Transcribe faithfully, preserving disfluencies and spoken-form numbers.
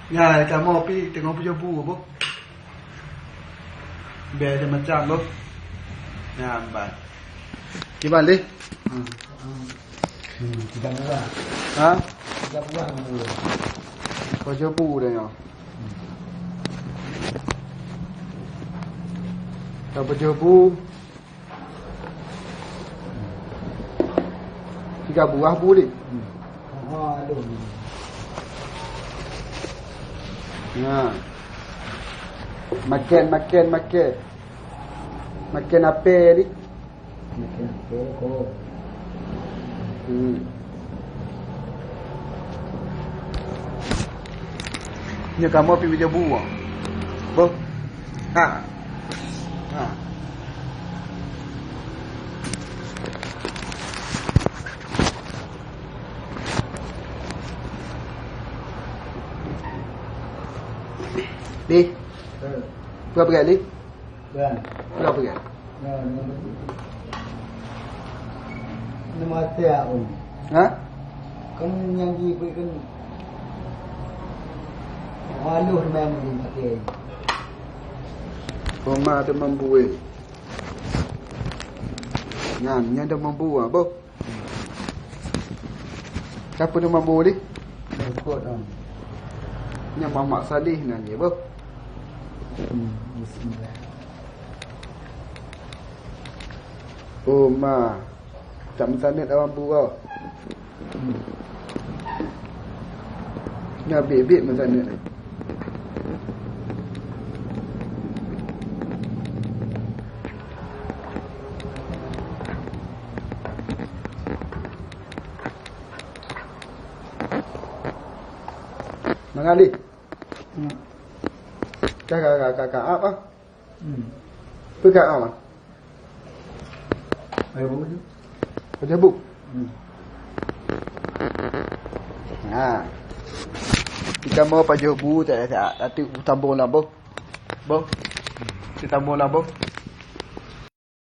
Nyan, kamoe pi teungoh peujoh bu, boh. Bèk ada macam, boh. Nyan, ban. Kiban lé? Hmm. Hmm, tiga buah. Ha? Tiga buah bu. Peujoh bu dah nyoe. Hmm. Ka peujoh bu. Tiga buah bu lé. Hmm. Ha, aduh. Nah. Makan, makan, makan. Makan apa ni? Makan apa kau? Hmm. Nyoe kamoe pi peujoh bu. Boh. Ha. Ha. Lé. Eh. Peue peugah lé? Kan. Peue peugah? Nah, nah. Nama saya pun. Ha? Kan yang diberikan malu memang pakai. Oma teumam buet. Nyan, nyan teumam buet, boh. Siapa teumam buet ni? Ikut, ah. Nyan Muhammad Saleh nan dia, boh. Hmm, bismillah. Oh, ma. Tak meusanet awak bu kau. Nyan bit-bit meusanet. Mangat lé. Hmm. Ka, ka, ka, ka, ka, apa? Hmm. Peugah awak. Ayo, Bu. Peugah, Bu. Hmm. Ha. Kita mau pajoh bu, tak, tak, tak, tak, tambah lah, Bu. Bu. Kita tambah lah, Bu.